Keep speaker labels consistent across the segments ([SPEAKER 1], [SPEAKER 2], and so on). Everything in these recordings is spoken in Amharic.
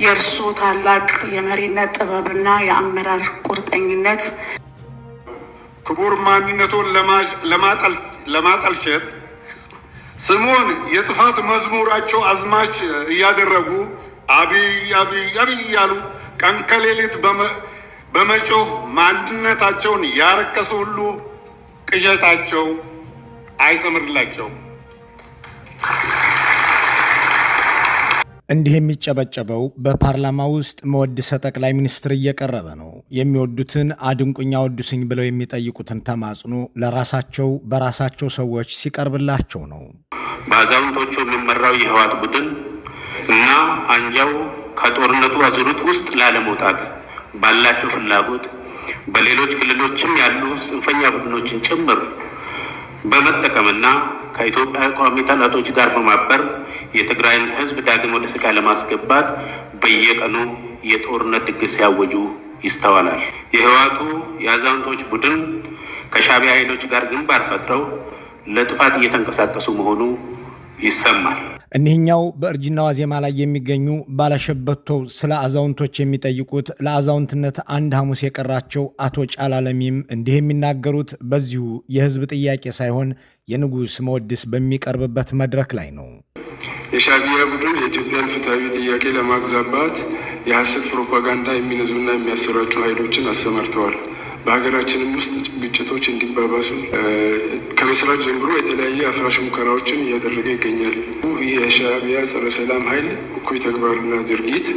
[SPEAKER 1] የእርሱ ታላቅ የመሪነት ጥበብና የአመራር ቁርጠኝነት
[SPEAKER 2] ክቡር ማንነቱን ለማጠልሸት ስሙን የጥፋት መዝሙራቸው አዝማች እያደረጉ አብይ አብይ አብይ እያሉ ቀን ከሌሊት በመጮህ ማንነታቸውን ያረከሱ ሁሉ ቅዠታቸው አይሰምርላቸውም።
[SPEAKER 3] እንዲህ የሚጨበጨበው በፓርላማ ውስጥ መወድሰ ጠቅላይ ሚኒስትር እየቀረበ ነው። የሚወዱትን አድንቁኝ አወድሱኝ ብለው የሚጠይቁትን ተማጽኖ ለራሳቸው በራሳቸው ሰዎች ሲቀርብላቸው ነው።
[SPEAKER 4] በአዛውንቶቹ የሚመራው የህወሓት ቡድን እና አንጃው ከጦርነቱ አዙሪት ውስጥ ላለመውጣት ባላቸው ፍላጎት በሌሎች ክልሎችም ያሉ ጽንፈኛ ቡድኖችን ጭምር በመጠቀምና ከኢትዮጵያ ቋሚ ጠላቶች ጋር በማበር የትግራይን ህዝብ ዳግም ወደ ስቃይ ለማስገባት በየቀኑ የጦርነት ድግስ ሲያወጁ ይስተዋላል። የህወሓቱ የአዛውንቶች ቡድን ከሻዕቢያ ኃይሎች ጋር ግንባር ፈጥረው ለጥፋት እየተንቀሳቀሱ መሆኑ ይሰማል።
[SPEAKER 3] እኒህኛው በእርጅና ዋዜማ ላይ የሚገኙ ባለሸበቶው ስለ አዛውንቶች የሚጠይቁት ለአዛውንትነት አንድ ሐሙስ የቀራቸው አቶ ጫላ ለሚም እንዲህ የሚናገሩት በዚሁ የህዝብ ጥያቄ ሳይሆን የንጉሥ መወድስ በሚቀርብበት መድረክ ላይ ነው።
[SPEAKER 5] የሻዕቢያ ቡድን የኢትዮጵያን ፍትሐዊ ጥያቄ ለማዛባት የሐሰት ፕሮፓጋንዳ የሚነዙና የሚያሰራጩ ኃይሎችን አሰማርተዋል። በሀገራችንም ውስጥ ግጭቶች እንዲባባሱ ከመስራት ጀምሮ የተለያየ አፍራሽ ሙከራዎችን እያደረገ ይገኛል። ይህ የሻዕቢያ ጸረ ሰላም ኃይል እኩይ ተግባርና ድርጊት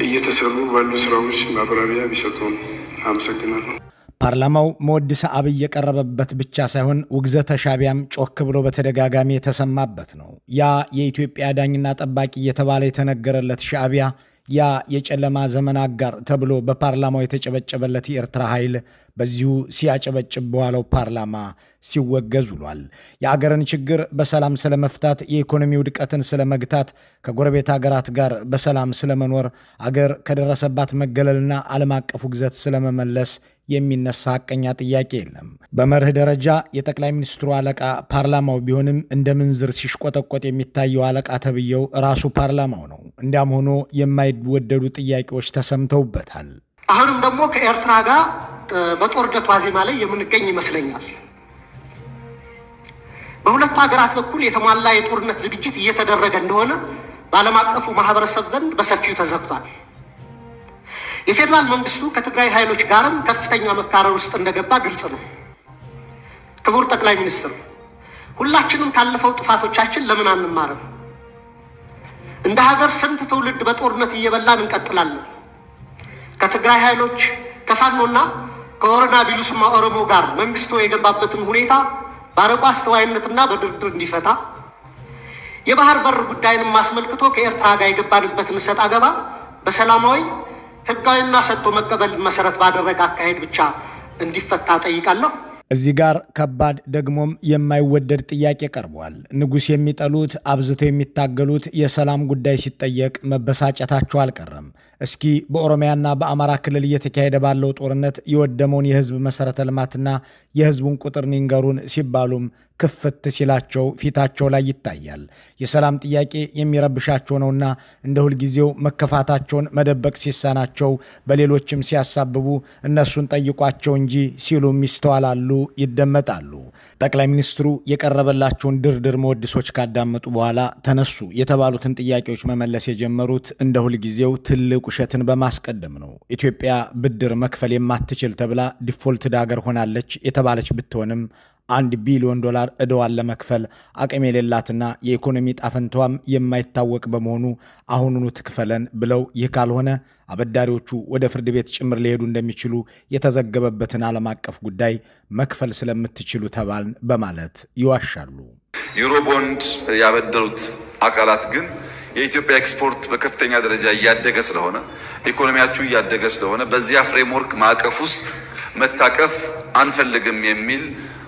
[SPEAKER 5] እየተሰሩ ባሉ ስራዎች ማብራሪያ ቢሰጡን አመሰግናለሁ።
[SPEAKER 3] ፓርላማው መወድሰ አብይ የቀረበበት ብቻ ሳይሆን ውግዘተ ሻዕቢያም ጮክ ብሎ በተደጋጋሚ የተሰማበት ነው። ያ የኢትዮጵያ ዳኝና ጠባቂ እየተባለ የተነገረለት ሻዕቢያ፣ ያ የጨለማ ዘመን አጋር ተብሎ በፓርላማው የተጨበጨበለት የኤርትራ ኃይል በዚሁ ሲያጨበጭብ በዋለው ፓርላማ ሲወገዝ ውሏል። የአገርን ችግር በሰላም ስለመፍታት፣ የኢኮኖሚ ውድቀትን ስለመግታት፣ ከጎረቤት አገራት ጋር በሰላም ስለመኖር፣ አገር ከደረሰባት መገለልና ዓለም አቀፉ ግዘት ስለመመለስ የሚነሳ ሐቀኛ ጥያቄ የለም። በመርህ ደረጃ የጠቅላይ ሚኒስትሩ አለቃ ፓርላማው ቢሆንም እንደ ምንዝር ሲሽቆጠቆጥ የሚታየው አለቃ ተብዬው ራሱ ፓርላማው ነው። እንዲያም ሆኖ የማይወደዱ ጥያቄዎች ተሰምተውበታል።
[SPEAKER 6] አሁንም ደግሞ ከኤርትራ ጋር በጦርነት ዋዜማ ላይ የምንገኝ ይመስለኛል። በሁለቱ ሀገራት በኩል የተሟላ የጦርነት ዝግጅት እየተደረገ እንደሆነ በዓለም አቀፉ ማህበረሰብ ዘንድ በሰፊው ተዘግቷል። የፌዴራል መንግስቱ ከትግራይ ኃይሎች ጋርም ከፍተኛ መካረር ውስጥ እንደገባ ግልጽ ነው። ክቡር ጠቅላይ ሚኒስትር፣ ሁላችንም ካለፈው ጥፋቶቻችን ለምን አንማርም? እንደ ሀገር ስንት ትውልድ በጦርነት እየበላን እንቀጥላለን? ከትግራይ ኃይሎች ከፋኖና ከኦሮና ቢሉስማ ኦሮሞ ጋር መንግስቱ የገባበትን ሁኔታ በአርቆ አስተዋይነትና በድርድር እንዲፈታ፣ የባህር በር ጉዳይንም አስመልክቶ ከኤርትራ ጋር የገባንበትን እሰጥ አገባ በሰላማዊ ህጋዊና ሰጥቶ መቀበል መሰረት ባደረገ አካሄድ ብቻ እንዲፈታ ጠይቃለሁ።
[SPEAKER 3] እዚህ ጋር ከባድ ደግሞም የማይወደድ ጥያቄ ቀርቧል። ንጉሥ የሚጠሉት አብዝተው የሚታገሉት የሰላም ጉዳይ ሲጠየቅ መበሳጨታቸው አልቀረም። እስኪ በኦሮሚያና በአማራ ክልል እየተካሄደ ባለው ጦርነት የወደመውን የህዝብ መሰረተ ልማትና የህዝቡን ቁጥር ይንገሩን ሲባሉም ክፍት ሲላቸው ፊታቸው ላይ ይታያል። የሰላም ጥያቄ የሚረብሻቸው ነውና እንደ ሁልጊዜው መከፋታቸውን መደበቅ ሲሳናቸው በሌሎችም ሲያሳብቡ እነሱን ጠይቋቸው እንጂ ሲሉም ይስተዋላሉ፣ ይደመጣሉ። ጠቅላይ ሚኒስትሩ የቀረበላቸውን ድርድር መወድሶች ካዳመጡ በኋላ ተነሱ የተባሉትን ጥያቄዎች መመለስ የጀመሩት እንደ ሁልጊዜው ትልቅ ውሸትን በማስቀደም ነው። ኢትዮጵያ ብድር መክፈል የማትችል ተብላ defaulted አገር ሆናለች የተባለች ብትሆንም 1 ቢሊዮን ዶላር ዕዳዋን ለመክፈል አቅም የሌላትና የኢኮኖሚ እጣፈንታዋም የማይታወቅ በመሆኑ አሁኑኑ ትክፈለን ብለው ይህ ካልሆነ አበዳሪዎቹ ወደ ፍርድ ቤት ጭምር ሊሄዱ እንደሚችሉ የተዘገበበትን ዓለም አቀፍ ጉዳይ መክፈል ስለምትችሉ ተባልን በማለት ይዋሻሉ።
[SPEAKER 7] ዩሮቦንድ ያበደሩት አካላት ግን የኢትዮጵያ ኤክስፖርት በከፍተኛ ደረጃ እያደገ ስለሆነ፣ ኢኮኖሚያችሁ እያደገ ስለሆነ በዚያ framework ማዕቀፍ ውስጥ መታቀፍ አንፈልግም የሚል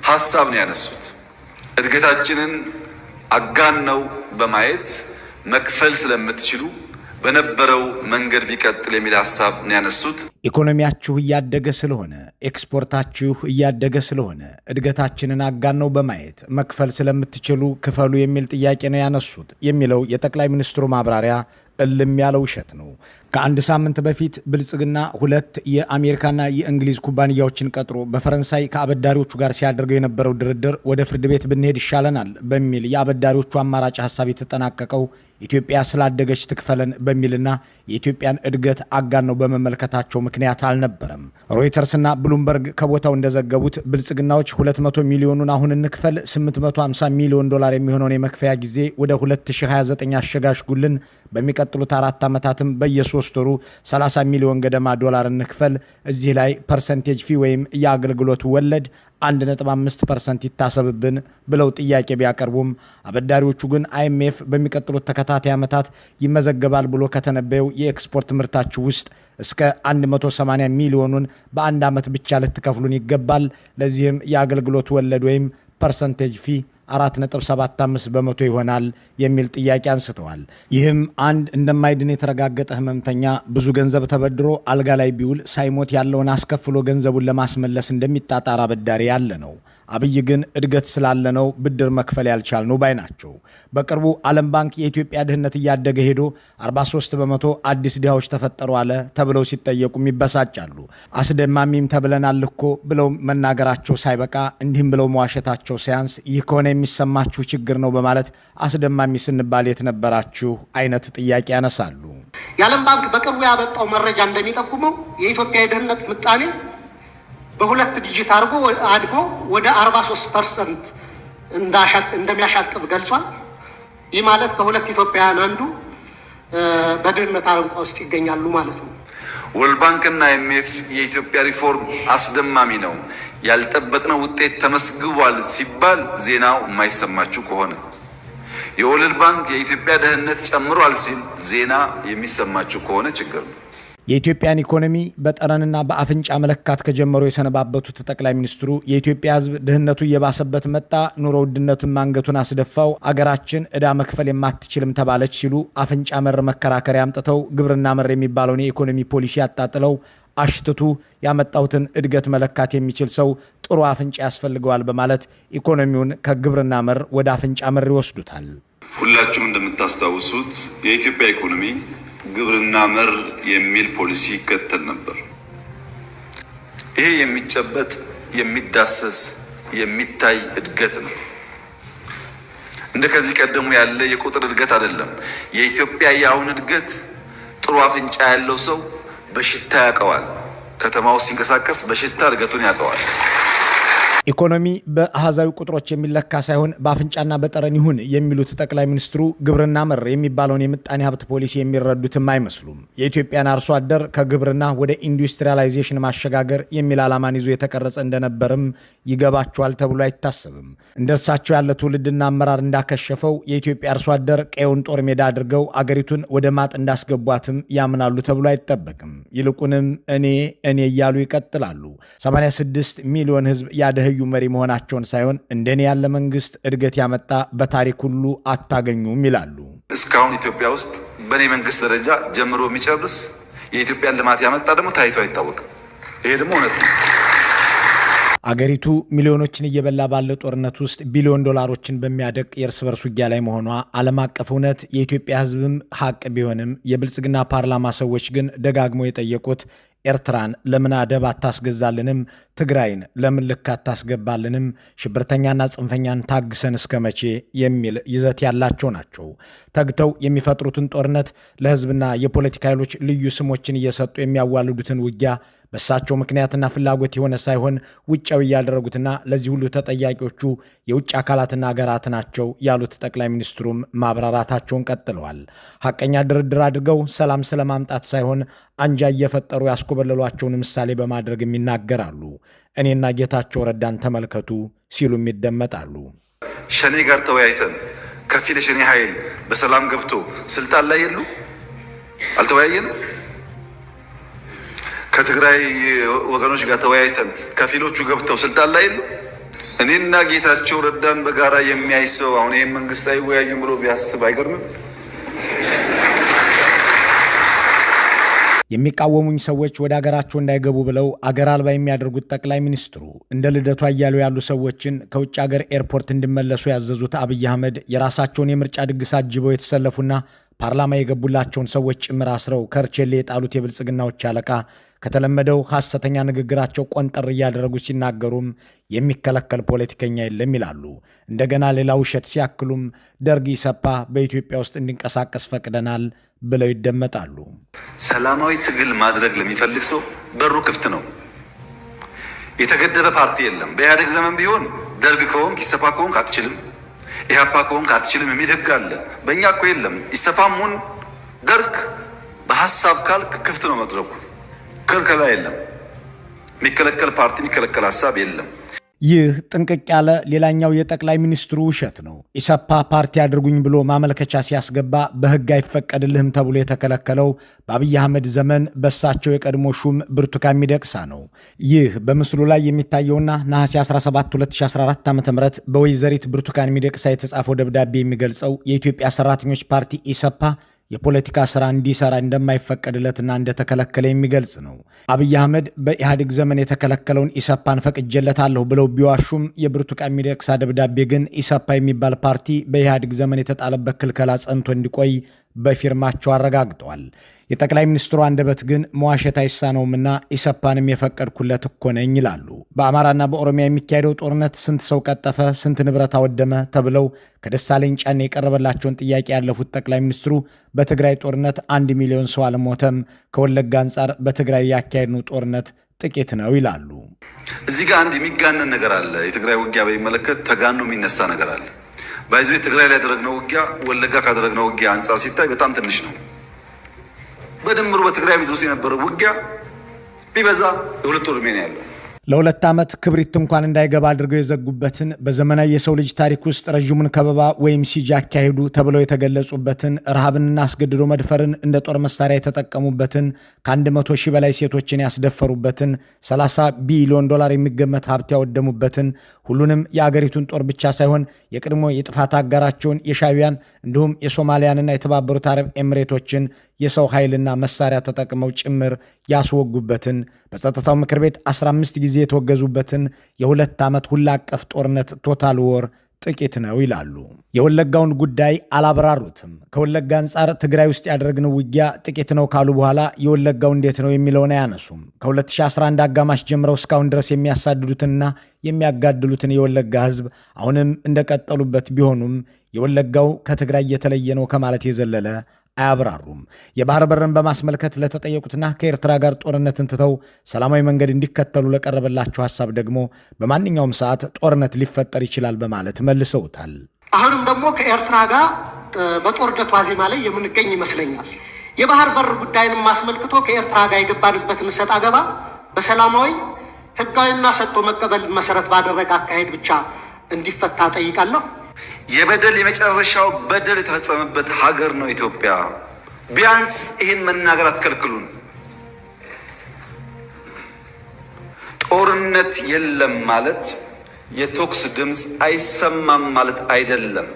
[SPEAKER 7] ሀሳብ ነው ያነሱት። እድገታችንን አጋነው በማየት መክፈል ስለምትችሉ በነበረው መንገድ ቢቀጥል የሚል ሀሳብ ነው ያነሱት።
[SPEAKER 3] ኢኮኖሚያችሁ እያደገ ስለሆነ፣ ኤክስፖርታችሁ እያደገ ስለሆነ እድገታችንን አጋነው በማየት መክፈል ስለምትችሉ ክፈሉ የሚል ጥያቄ ነው ያነሱት የሚለው የጠቅላይ ሚኒስትሩ ማብራሪያ እልም ያለ ውሸት ነው። ከአንድ ሳምንት በፊት ብልጽግና ሁለት የአሜሪካና የእንግሊዝ ኩባንያዎችን ቀጥሮ በፈረንሳይ ከአበዳሪዎቹ ጋር ሲያደርገው የነበረው ድርድር ወደ ፍርድ ቤት ብንሄድ ይሻለናል በሚል የአበዳሪዎቹ አማራጭ ሀሳብ የተጠናቀቀው ኢትዮጵያ ስላደገች ትክፈለን በሚልና የኢትዮጵያን እድገት አጋነው በመመልከታቸው ምክንያት አልነበረም። ሮይተርስና ብሉምበርግ ከቦታው እንደዘገቡት ብልጽግናዎች 200 ሚሊዮኑን አሁን እንክፈል፣ 850 ሚሊዮን ዶላር የሚሆነውን የመክፈያ ጊዜ ወደ 2029 አሸጋሽጉልን፣ በሚቀጥሉት 4 ዓመታትም በየ3 ወሩ 30 ሚሊዮን ገደማ ዶላር እንክፈል፣ እዚህ ላይ percentage fee ወይም የአገልግሎት ወለድ 1.5% ይታሰብብን ብለው ጥያቄ ቢያቀርቡም አበዳሪዎቹ ግን አይኤምኤፍ በሚቀጥሉት ተከታታይ ዓመታት ይመዘገባል ብሎ ከተነበየው የኤክስፖርት ምርታችሁ ውስጥ እስከ 180 ሚሊዮኑን በአንድ ዓመት ብቻ ልትከፍሉን ይገባል፣ ለዚህም የአገልግሎት ወለድ ወይም percentage fee 4.75% ይሆናል የሚል ጥያቄ አንስተዋል። ይህም አንድ እንደማይድን የተረጋገጠ ህመምተኛ ብዙ ገንዘብ ተበድሮ አልጋ ላይ ቢውል ሳይሞት ያለውን አስከፍሎ ገንዘቡን ለማስመለስ እንደሚጣጣር አበዳሪ ያለ ነው። አብይ ግን እድገት ስላለ ነው ብድር መክፈል ያልቻልነው ባይ ናቸው። በቅርቡ ዓለም ባንክ የኢትዮጵያ ድህነት እያደገ ሄዶ 43% አዲስ ድሃዎች ተፈጠሩ አለ ተብለው ሲጠየቁም ይበሳጫሉ። አስደማሚም ተብለናል እኮ ብለው መናገራቸው ሳይበቃ እንዲህም ብለው መዋሸታቸው ሳያንስ ይህ ከሆነ የሚሰማችሁ ችግር ነው በማለት አስደማሚ ስንባል የት ነበራችሁ አይነት ጥያቄ ያነሳሉ።
[SPEAKER 6] የዓለም ባንክ በቅርቡ ያወጣው መረጃ እንደሚጠቁመው የኢትዮጵያ የድህነት ምጣኔ በሁለት digit አድርጎ አድጎ ወደ 43% እንደሚያሻቅብ ገልጿል። ይህ ማለት ከሁለት ኢትዮጵያውያን አንዱ በድህነት አረንቋ ውስጥ ይገኛሉ ማለት ነው።
[SPEAKER 7] World Bank እና አይኤምኤፍ የኢትዮጵያ ሪፎርም አስደማሚ ነው፣ ያልጠበቅነው ውጤት ተመዝግቧል ሲባል ዜናው የማይሰማችሁ ከሆነ፣ የ World Bank የኢትዮጵያ ድህነት ጨምሯል ሲል ዜና የሚሰማችሁ ከሆነ ችግር ነው።
[SPEAKER 3] የኢትዮጵያን ኢኮኖሚ በጠረንና በአፍንጫ መለካት ከጀመሩ የሰነባበቱት ጠቅላይ ሚኒስትሩ የኢትዮጵያ ሕዝብ ድህነቱ እየባሰበት መጣ፣ ኑሮ ውድነቱን አንገቱን አስደፋው፣ አገራችን ዕዳ መክፈል የማትችልም ተባለች ሲሉ አፍንጫ መር መከራከሪያ አምጥተው ግብርና መር የሚባለውን የኢኮኖሚ ፖሊሲ አጣጥለው አሽትቱ ያመጣሁትን እድገት መለካት የሚችል ሰው ጥሩ አፍንጫ ያስፈልገዋል በማለት ኢኮኖሚውን ከግብርና መር ወደ አፍንጫ መር ይወስዱታል።
[SPEAKER 7] ሁላችሁም እንደምታስታውሱት የኢትዮጵያ ኢኮኖሚ ግብርና መር የሚል ፖሊሲ ይከተል ነበር። ይሄ የሚጨበጥ፣ የሚዳሰስ፣ የሚታይ እድገት ነው። እንደ ከዚህ ቀደሙ ያለ የቁጥር እድገት አይደለም። የኢትዮጵያ የአሁን እድገት ጥሩ አፍንጫ ያለው ሰው በሽታ ያውቀዋል። ከተማ ውስጥ ሲንቀሳቀስ በሽታ እድገቱን ያውቀዋል።
[SPEAKER 3] ኢኮኖሚ በአሃዛዊ ቁጥሮች የሚለካ ሳይሆን በአፍንጫና በጠረን ይሁን የሚሉት ጠቅላይ ሚኒስትሩ ግብርና መር የሚባለውን የምጣኔ ሀብት ፖሊሲ የሚረዱትም አይመስሉም። የኢትዮጵያን አርሶ አደር ከግብርና ወደ industrialization ማሸጋገር የሚል ዓላማን ይዞ የተቀረጸ እንደነበርም ይገባቸዋል ተብሎ አይታሰብም። እንደ እርሳቸው ያለ ትውልድና አመራር እንዳከሸፈው የኢትዮጵያ አርሶ አደር ቀየውን ጦር ሜዳ አድርገው አገሪቱን ወደ ማጥ እንዳስገቧትም ያምናሉ ተብሎ አይጠበቅም። ይልቁንም እኔ እኔ እያሉ ይቀጥላሉ። 86 ሚሊዮን ሕዝብ ያደህዩ መሪ መሆናቸውን ሳይሆን እንደኔ ያለ መንግስት እድገት ያመጣ በታሪክ ሁሉ አታገኙም ይላሉ።
[SPEAKER 7] እስካሁን ኢትዮጵያ ውስጥ በእኔ መንግስት ደረጃ ጀምሮ የሚጨርስ የኢትዮጵያን ልማት ያመጣ ደግሞ ታይቶ አይታወቅም። ይሄ ደግሞ እውነት ነው።
[SPEAKER 3] አገሪቱ ሚሊዮኖችን እየበላ ባለ ጦርነት ውስጥ ቢሊዮን ዶላሮችን በሚያደቅ የእርስ በርስ ውጊያ ላይ መሆኗ ዓለም አቀፍ እውነት የኢትዮጵያ ሕዝብም ሀቅ ቢሆንም የብልጽግና ፓርላማ ሰዎች ግን ደጋግሞ የጠየቁት ኤርትራን ለምን አደብ አታስገዛልንም? ትግራይን ለምን ልክ አታስገባልንም? ሽብርተኛና ጽንፈኛን ታግሰን እስከ መቼ የሚል ይዘት ያላቸው ናቸው። ተግተው የሚፈጥሩትን ጦርነት ለህዝብና የፖለቲካ ኃይሎች ልዩ ስሞችን እየሰጡ የሚያዋልዱትን ውጊያ በእሳቸው ምክንያትና ፍላጎት የሆነ ሳይሆን ውጫዊ እያደረጉትና ለዚህ ሁሉ ተጠያቂዎቹ የውጭ አካላትና ሀገራት ናቸው ያሉት ጠቅላይ ሚኒስትሩም ማብራራታቸውን ቀጥለዋል። ሐቀኛ ድርድር አድርገው ሰላም ስለማምጣት ሳይሆን አንጃ እየፈጠሩ ያስኮበለሏቸውን ምሳሌ በማድረግም ይናገራሉ። እኔና ጌታቸው ረዳን ተመልከቱ ሲሉም ይደመጣሉ።
[SPEAKER 7] ሸኔ ጋር ተወያይተን ከፊል የሸኔ ኃይል በሰላም ገብቶ ስልጣን ላይ የሉ አልተወያየንም። ከትግራይ ወገኖች ጋር ተወያይተን ከፊሎቹ ገብተው ስልጣን ላይ የሉ። እኔና ጌታቸው ረዳን በጋራ የሚያይ ሰው አሁን ይህም መንግስት አይወያዩም ብሎ ቢያስብ አይገርምም?
[SPEAKER 3] የሚቃወሙኝ ሰዎች ወደ አገራቸው እንዳይገቡ ብለው አገር አልባ የሚያደርጉት ጠቅላይ ሚኒስትሩ እንደ ልደቱ አያሌው ያሉ ሰዎችን ከውጭ አገር ኤርፖርት እንዲመለሱ ያዘዙት አብይ አህመድ የራሳቸውን የምርጫ ድግስ አጅበው የተሰለፉና ፓርላማ የገቡላቸውን ሰዎች ጭምር አስረው ከርቼሌ የጣሉት የብልጽግናዎች አለቃ ከተለመደው ሐሰተኛ ንግግራቸው ቆንጠር እያደረጉ ሲናገሩም የሚከለከል ፖለቲከኛ የለም ይላሉ። እንደገና ሌላ ውሸት ሲያክሉም ደርግ ኢሰፓ በኢትዮጵያ ውስጥ እንዲንቀሳቀስ ፈቅደናል ብለው ይደመጣሉ።
[SPEAKER 7] ሰላማዊ ትግል ማድረግ ለሚፈልግ ሰው በሩ ክፍት ነው። የተገደበ ፓርቲ የለም። በኢህአዴግ ዘመን ቢሆን ደርግ ከሆንክ ኢሰፓ ከሆንክ አትችልም፣ ኢህአፓ ከሆንክ አትችልም የሚል ህግ አለ። በእኛ እኮ የለም። ኢሰፓም ሁን ደርግ በሀሳብ ካልክ ክፍት ነው መድረኩ። ክልከላ የለም። የሚከለከል ፓርቲ የሚከለከል ሀሳብ የለም።
[SPEAKER 3] ይህ ጥንቅቅ ያለ ሌላኛው የጠቅላይ ሚኒስትሩ ውሸት ነው። ኢሰፓ ፓርቲ አድርጉኝ ብሎ ማመልከቻ ሲያስገባ በሕግ አይፈቀድልህም ተብሎ የተከለከለው በአብይ አህመድ ዘመን በሳቸው የቀድሞ ሹም ብርቱካን ሚደቅሳ ነው። ይህ በምስሉ ላይ የሚታየውና ነሐሴ 17 2014 ዓ ም በወይዘሪት ብርቱካን ሚደቅሳ የተጻፈው ደብዳቤ የሚገልጸው የኢትዮጵያ ሰራተኞች ፓርቲ ኢሰፓ የፖለቲካ ስራ እንዲሰራ እንደማይፈቀድለትና እንደተከለከለ የሚገልጽ ነው። አብይ አህመድ በኢህአዴግ ዘመን የተከለከለውን ኢሰፓን ፈቅጄለታለሁ ብለው ቢዋሹም የብርቱካን ሚደቅሳ ደብዳቤ ግን ኢሰፓ የሚባል ፓርቲ በኢህአዴግ ዘመን የተጣለበት ክልከላ ጸንቶ እንዲቆይ በፊርማቸው አረጋግጠዋል። የጠቅላይ ሚኒስትሩ አንደበት ግን መዋሸት አይሳነውምና ኢሰፓንም የፈቀድኩለት እኮ ነኝ ይላሉ። በአማራና በኦሮሚያ የሚካሄደው ጦርነት ስንት ሰው ቀጠፈ፣ ስንት ንብረት አወደመ ተብለው ከደሳለኝ ጫኔ የቀረበላቸውን ጥያቄ ያለፉት ጠቅላይ ሚኒስትሩ በትግራይ ጦርነት 1 ሚሊዮን ሰው አልሞተም፣ ከወለጋ አንጻር በትግራይ ያካሄድነው ጦርነት ጥቂት ነው ይላሉ።
[SPEAKER 7] እዚህ ጋር አንድ የሚጋነን ነገር አለ። የትግራይ ውጊያ በሚመለከት ተጋኖ የሚነሳ ነገር አለ። by the way ትግራይ ላይ ያደረግነው ውጊያ ወለጋ ካደረግነው ውጊያ አንጻር ሲታይ በጣም ትንሽ ነው። በድምሩ በትግራይ ምድር ውስጥ የነበረው ውጊያ ቢበዛ የ2 ወር ዕድሜ ነው ያለው።
[SPEAKER 3] ለ2 ዓመት ክብሪት እንኳን እንዳይገባ አድርገው የዘጉበትን በዘመናዊ የሰው ልጅ ታሪክ ውስጥ ረዥሙን ከበባ ወይም siege ያካሄዱ ተብለው የተገለጹበትን ረሃብንና አስገድዶ መድፈርን እንደ ጦር መሳሪያ የተጠቀሙበትን ከ100 ሺህ በላይ ሴቶችን ያስደፈሩበትን $30 ቢሊዮን የሚገመት ሀብት ያወደሙበትን ሁሉንም የአገሪቱን ጦር ብቻ ሳይሆን የቀድሞ የጥፋት አጋራቸውን የሻዕቢያን እንዲሁም የሶማሊያንና የተባበሩት አረብ ኤምሬቶችን የሰው ኃይልና መሳሪያ ተጠቅመው ጭምር ያስወጉበትን በጸጥታው ምክር ቤት 15 ጊዜ የተወገዙበትን የ2 ዓመት ሁሉ አቀፍ ጦርነት total war ጥቂት ነው ይላሉ። የወለጋውን ጉዳይ አላብራሩትም። ከወለጋ አንጻር ትግራይ ውስጥ ያደረግነው ውጊያ ጥቂት ነው ካሉ በኋላ የወለጋው እንዴት ነው የሚለውን አያነሱም። ከ2011 አጋማሽ ጀምረው እስካሁን ድረስ የሚያሳድዱትንና የሚያጋድሉትን የወለጋ ሕዝብ አሁንም እንደቀጠሉበት ቢሆኑም የወለጋው ከትግራይ የተለየ ነው ከማለት የዘለለ አያብራሩም። የባህር በርን በማስመልከት ለተጠየቁትና ከኤርትራ ጋር ጦርነትን ትተው ሰላማዊ መንገድ እንዲከተሉ ለቀረበላቸው ሀሳብ ደግሞ በማንኛውም ሰዓት ጦርነት ሊፈጠር ይችላል በማለት መልሰውታል።
[SPEAKER 6] አሁንም ደግሞ ከኤርትራ ጋር በጦርነት ዋዜማ ላይ የምንገኝ ይመስለኛል። የባህር በር ጉዳይንም አስመልክቶ ከኤርትራ ጋር የገባንበትን እሰጥ አገባ በሰላማዊ ህጋዊና ሰጥቶ መቀበል መሰረት ባደረገ አካሄድ ብቻ እንዲፈታ ጠይቃለሁ።
[SPEAKER 7] የበደል የመጨረሻው በደል የተፈጸመበት ሀገር ነው ኢትዮጵያ። ቢያንስ ይህን መናገር አትከልክሉን። ጦርነት የለም ማለት የተኩስ ድምፅ አይሰማም ማለት አይደለም።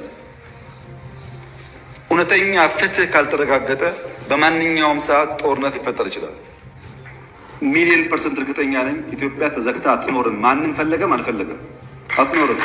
[SPEAKER 7] እውነተኛ ፍትህ ካልተረጋገጠ በማንኛውም ሰዓት ጦርነት ሊፈጠር ይችላል። 1,000,000% እርግጠኛ ነኝ ኢትዮጵያ ተዘግታ አትኖርም። ማንም ፈለገም አልፈለገም አትኖርም።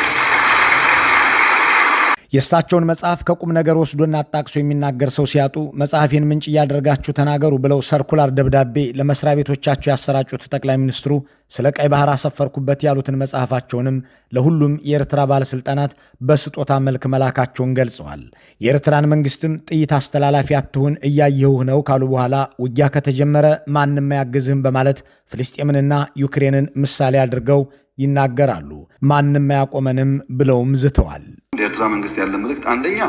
[SPEAKER 3] የእሳቸውን መጽሐፍ ከቁም ነገር ወስዶና አጣቅሶ የሚናገር ሰው ሲያጡ መጽሐፌን ምንጭ እያደረጋችሁ ተናገሩ ብለው circular ደብዳቤ ለመስሪያ ቤቶቻቸው ያሰራጩት ጠቅላይ ሚኒስትሩ ስለ ቀይ ባህር አሰፈርኩበት ያሉትን መጽሐፋቸውንም ለሁሉም የኤርትራ ባለስልጣናት በስጦታ መልክ መላካቸውን ገልጸዋል። የኤርትራን መንግስትም ጥይት አስተላላፊ አትሁን እያየሁህ ነው ካሉ በኋላ ውጊያ ከተጀመረ ማንም አያግዝህም በማለት ፍልስጤምንና ዩክሬንን ምሳሌ አድርገው ይናገራሉ። ማንም አያቆመንም ብለውም ዝተዋል።
[SPEAKER 7] የኤርትራ መንግስት ያለ መልእክት አንደኛ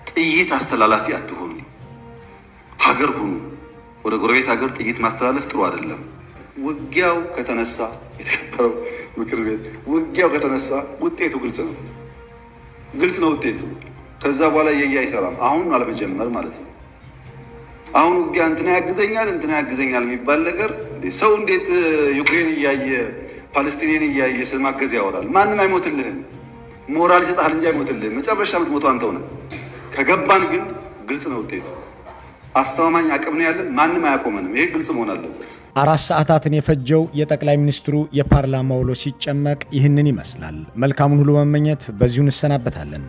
[SPEAKER 7] ጥይት አስተላላፊ አትሆኑ፣ ሀገር ሁኑ። ወደ ጎረቤት ሀገር ጥይት ማስተላለፍ ጥሩ አይደለም። ውጊያው ከተነሳ የተከበረው ምክር ቤት ውጊያው ከተነሳ ውጤቱ ግልጽ ነው፣ ግልጽ ነው ውጤቱ። ከዛ በኋላ የየ አይሰራም። አሁን አለመጀመር ማለት ነው። አሁን ውጊያ እንትና ያግዘኛል እንትና ያግዘኛል የሚባል ነገር ሰው እንዴት ዩክሬን እያየ ፓለስቲኔን እያየ ስለማገዝ ያወራል? ማንም አይሞትልህም። ሞራል ይሰጥሃል እንጂ አይሞትልህም። መጨረሻ የምትሞተው አንተው ነህ። ከገባን ግን ግልጽ ነው ውጤቱ። አስተማማኝ አቅም ነው ያለን። ማንም አያቆመንም። ይሄ ግልጽ መሆን አለበት።
[SPEAKER 3] 4 ሰዓታትን የፈጀው የጠቅላይ ሚኒስትሩ የፓርላማ ውሎ ሲጨመቅ ይህንን ይመስላል። መልካሙን ሁሉ መመኘት በዚሁ እንሰናበታለን።